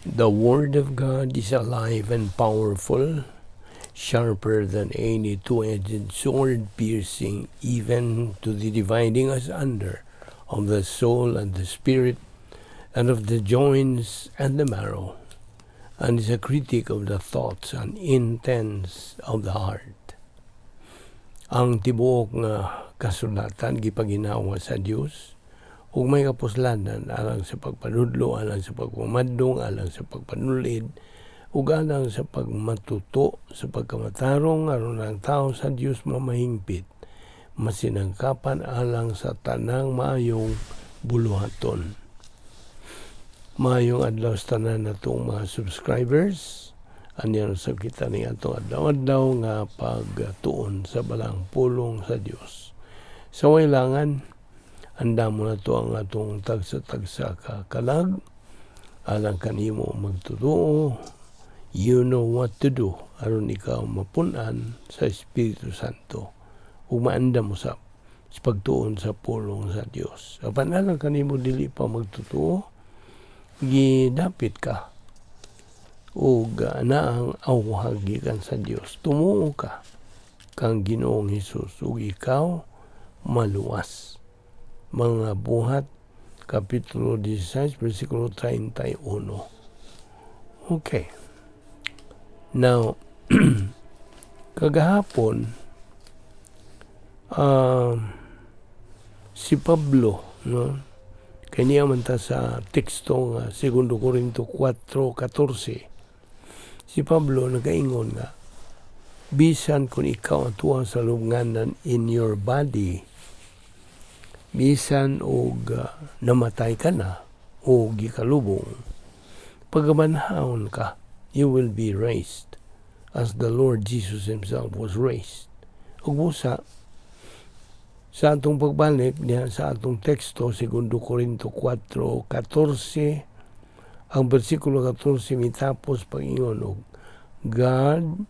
The Word of God is alive and powerful, sharper than any two-edged sword, piercing even to the dividing asunder of the soul and the spirit, and of the joints and the marrow, and is a critic of the thoughts and intents of the heart. Ang tibuok nga kasulatan gipaginawa sa Dios ug may kapuslanan alang sa pagpanudlo, alang sa pagpamadlong, alang sa pagpanulid, ug alang sa pagmatuto sa pagkamatarong, aron ang tao sa Dios mamahingpit, masinangkapan alang sa tanang maayong buluhaton. Maayong adlaw sa tanan natong mga subscribers. Aniya usab kita ning atong adlaw-adlaw nga pagtuon sa balaang pulong sa Dios. Sa waylangan, andamo nato ang atong tagsa-tagsa ka kalag alang kanimo magtotoo. You know what to do aron ikaw mapun-an sa Espiritu Santo ug maandam usab sa pagtuon sa pulong sa Dios. Apan alang kanimo dili pa magtotoo, gidapit ka ug naang awhag gikan sa Dios. Tumuo ka kang Ginoong Hesus ug ikaw maluwas. Mga Buhat Kapitulo 16, versikulo 31. Okay. Now, kagahapon, si Pablo, no? Kay niya man ta sa teksto nga 2 Corinto 4:14. Si Pablo nagaingon nga bisan kung ikaw atuwa sa lubnganan in your body, bisan og namatay ka na o gikalubong, pagabanhaon ka, you will be raised as the Lord Jesus himself was raised. Ug busa, sa atong pagbalik diha sa atong teksto, 2 Corinto 4:14, ang bersikulo 14 mitapos pag-ingon og God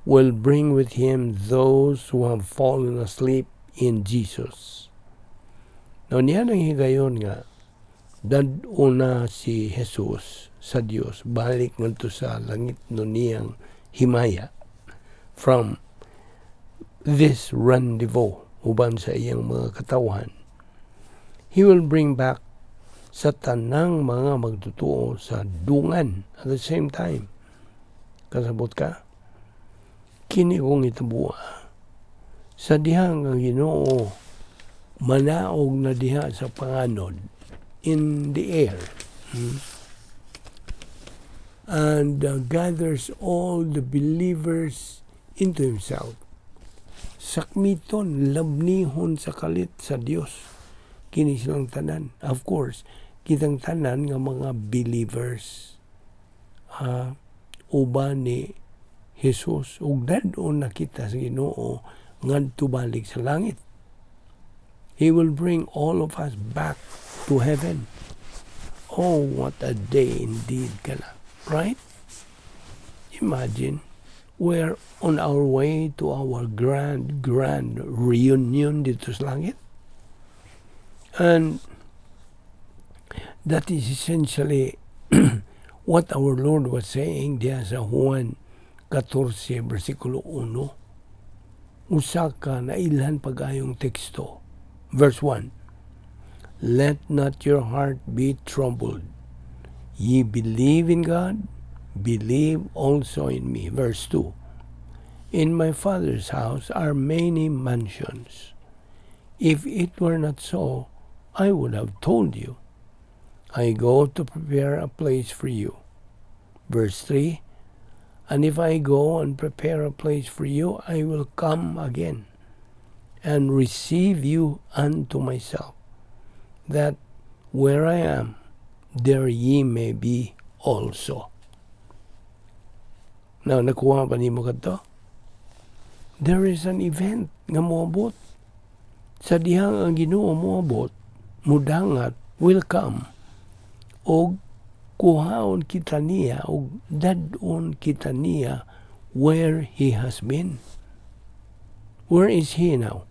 will bring with him those who have fallen asleep in Jesus. Now, niya nang higayon nga dad-o na si Jesus sa Dios balik ngadto sa langit no niyang himaya from this rendezvous uban sa iyang mga katawhan. He will bring back sa tanang mga magtotoo sa dungan at the same time. Kasabot ka? Kini kong itabua. Sa dihang ang Ginoo manaog na diha sa panganod in the air and gathers all the believers into himself. Sakmiton, labnihon sa kalit sa Dios. Kini silang tanan. Of course, kitang tanan nga mga believers uban ni Jesus ug dad-on na kita sa Ginoo ngadto balik sa langit. He will bring all of us back to heaven. Oh, what a day indeed kana. Right? Imagine, we're on our way to our grand, grand reunion dito sa langit. And that is essentially what our Lord was saying diya sa Juan 14, versikulo 1. Usa ka nailhan pag-ayong teksto. Verse 1: "Let not your heart be troubled. Ye believe in God, believe also in me." Verse 2: "In my Father's house are many mansions. If it were not so, I would have told you. I go to prepare a place for you." Verse 3: "And if I go and prepare a place for you, I will come again and receive you unto myself, that where I am, there ye may be also." Now, nakuha ba nimo kadto? There is an event nga moabot. Sa dihang ang Ginoo moabot, mudangat, will come, og kuhaon kita niya og dad-on kita niya where he has been. Where is he now?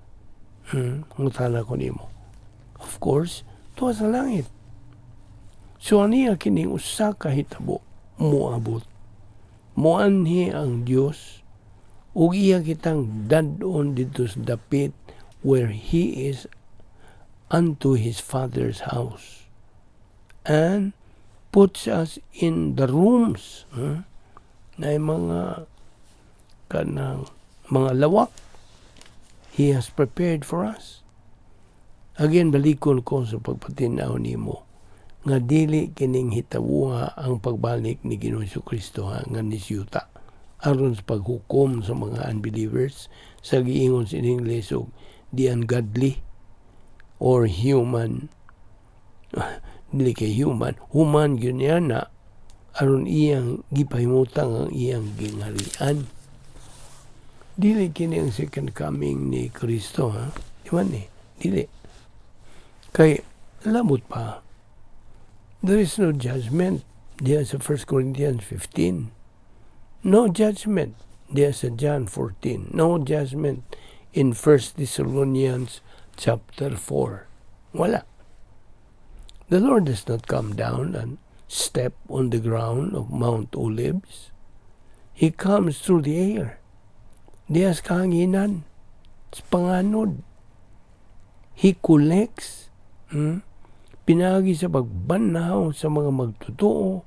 Ngutana ko nimo. Of course, tuwa sa langit. So aniya kining usa ka hitabo. Moabot. Moanhi ang Dios ug iya kitang dad-on didto sa dapit where He is, unto His Father's house, and puts us in the rooms, huh? Na mga kanang mga lawak He has prepared for us. Again, balikon ko sa pagpatinaw nimo nga dili kining hitawuha ang pagbalik ni Ginoong Kristo ha, nga nisyuta aron sa paghukom sa mga unbelievers, sa giingon sa English og the ungodly or human, dili kay human, human gyud niya na aron iyang gipahimutang ang iyang gingharian. Dili kini ang second coming ni Kristo, ha. Di ba ni? Dili. Kay lamot pa. There is no judgment diya sa 1 Corinthians 15. No judgment diya sa John 14. No judgment in 1 Thessalonians chapter 4. Wala. The Lord does not come down and step on the ground of Mount Olives. He comes through the air. Diya sa kahanginan, sa panganod. He collects, pinaagi sa pagbanhaw sa mga magtotoo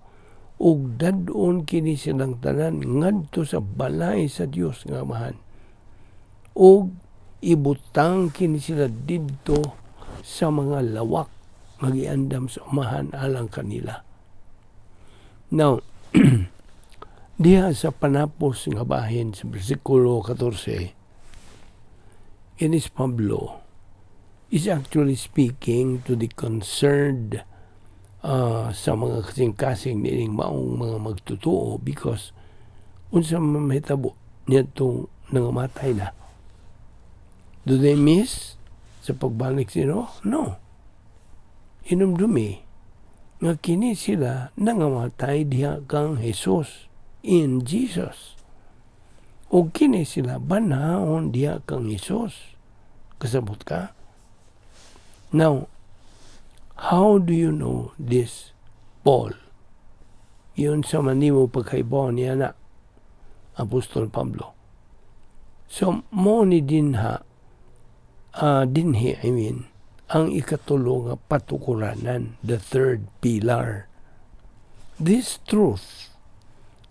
ug dad-on kini silang tanan ngadto sa balay sa Dios nga Amahan. Ug ibutang kini sila didto sa mga lawak nga giandam sa Amahan alang kanila. Now, diha sa panapos nga bahin sa bersikulo 14, inis Pablo is actually speaking to the concerned sa mga kasing-kasing niining maong mga magtotoo because unsa man mahitabo niadtong nangamatay na? Do they miss sa pagbalik sino? No. Hinumdumi nga kini sila nangamatay diha kang Jesus, in Jesus. Ug kini sila banhawon diha kang Jesus. Kasabot ka? Now, how do you know this, Paul? Yun sa manimo pagkaibaw niya na Apostol Pablo. So, mo ni dinha, dinhi, I mean, ang ikatulo nga patukuranan, the third pillar. This truth,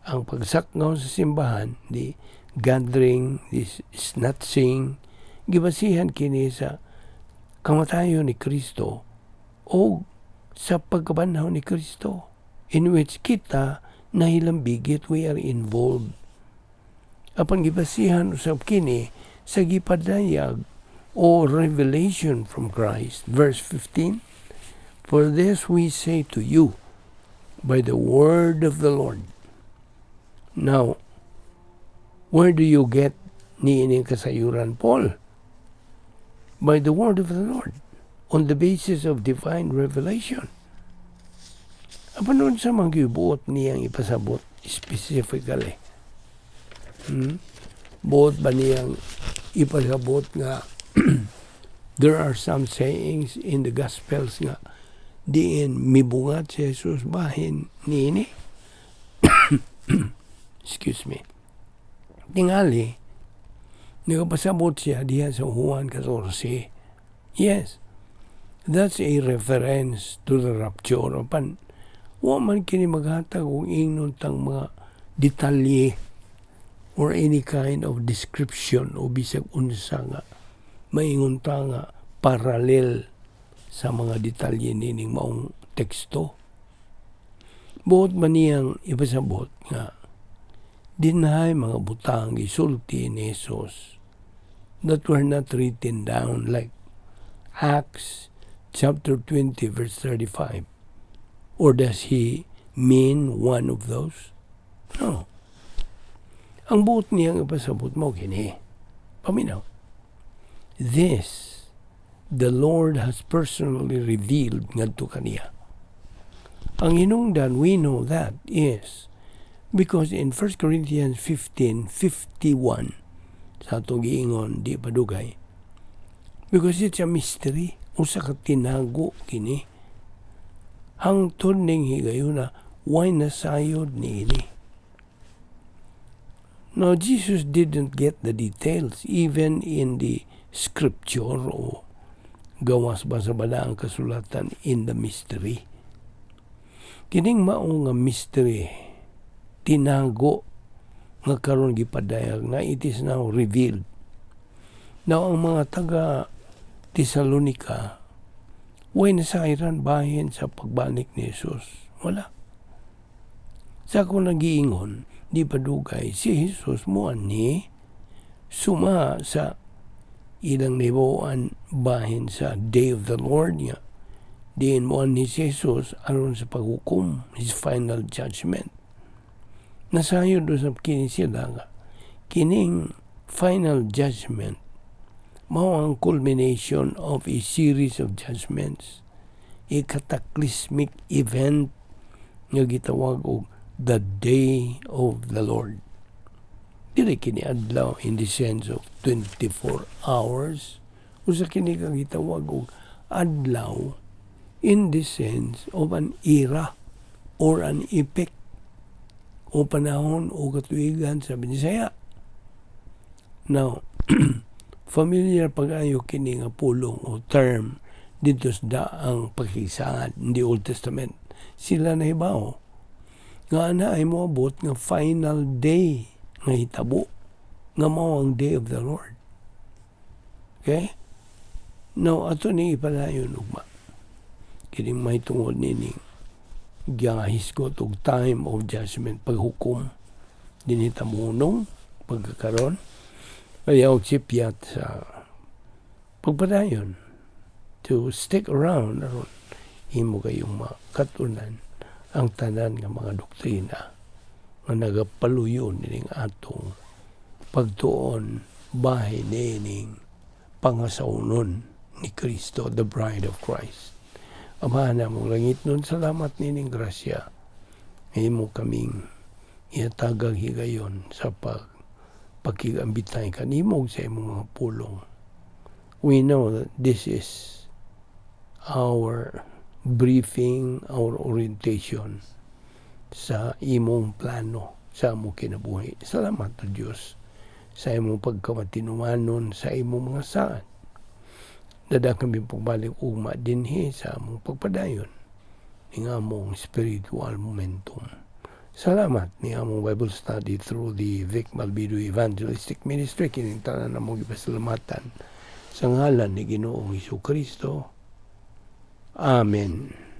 ang pagsakngaw sa simbahan, the gathering, this snatching, gibasihan kini sa kamatayon ni Kristo o sa pagkabanhaw ni Kristo, in which kita nahilambigit, we are involved. Apan gibasihan usab kini sa gipadayag o revelation from Christ. Verse 15, "For this we say to you by the word of the Lord." Now, where do you get niining kasayuran, Paul? By the word of the Lord, on the basis of divine revelation. Apan unsa man buot niyang ipasabot specifically? Buot ba niyang ipasabot nga there are some sayings in the Gospels nga diin mibungat si Jesus bahin niini? Excuse me. Tingali, nagpasabot siya diha sa Juan 14. Yes, that's a reference to the rapture. Apan, wa man kini maghatag og ingnon tang mga detalye or any kind of description o bisag unsa nga maingon ta nga parallel sa mga detalye nining maong teksto. Buot man niyang ipasabot nga dinhay mga butang gisulti ni Jesus that were not written down, like Acts chapter 20 verse 35? Or does he mean one of those? No. Ang buot niyang ipasabot mo kini. Paminaw. This the Lord has personally revealed ngadto kaniya. Ang hinungdan we know that is because in 1 Corinthians 15:51 sa atong giingon di pa dugay, because it's a mystery, usa ka tinago kini hangtod ning higayuna. Way nasayod niini? Now, Jesus didn't get the details even in the scripture o gawas ba sa balaang kasulatan in the mystery. Kining mao nga mystery tinago nga karon gipadayag na, it is now revealed. Now, ang mga taga Tesalonica way nasayran bahin sa pagbalik ni Jesus. Wala. Sa ako nagiingon, di pa dugay si Jesus moanhi suma sa ilang nahibaw-an bahin sa Day of the Lord niya. Diin moanhi si Jesus aron sa paghukom, his final judgment. Nasayod usab kini sila nga kining final judgment mao ang culmination of a series of judgments, a cataclysmic event nga gitawag og the Day of the Lord. Dili kini adlaw in the sense of 24 hours. Usa kini ka gitawag og adlaw in the sense of an era or an epoch o panahon o katuigan sa Binisaya. Now, familiar pag-ayo kini nga pulong o term didto sa daang pakigsaad in the Old Testament. Sila nahibaw nga ana ay moabot nga final day nga hitabo nga mao ang Day of the Lord. Okay? Now, ato ni ipadayon ugma. Kining may tungod nining gihisgot og time of judgment, paghukom dinhi ta mohunong pagkakaron. Ayaw sipyat sa pagpadayon to stick around aron imo kayong makatunan ang tanan nga mga doktrina nga nagapaluyon nining atong pagtuon bahin nining pangasawnon ni Kristo, the Bride of Christ. Amahan namong langitnon, salamat nining grasya. Imo kaming ihatagag higayon sa pakigambitay kanimo sa imong mga pulong. We know that this is our briefing, our orientation sa imong plano sa among kinabuhi. Salamat to Dios sa imong pagkamatinumanon sa imong mga saad. Dada kami pagbalik ugma dinhi sa among pagpadayon ning among spiritual momentum. Salamat ni among Bible study through the Vic Malvido Evangelistic Ministry. Kining tanan among gipasalamatan sa ngalan ni Ginoong Kristo. Amen.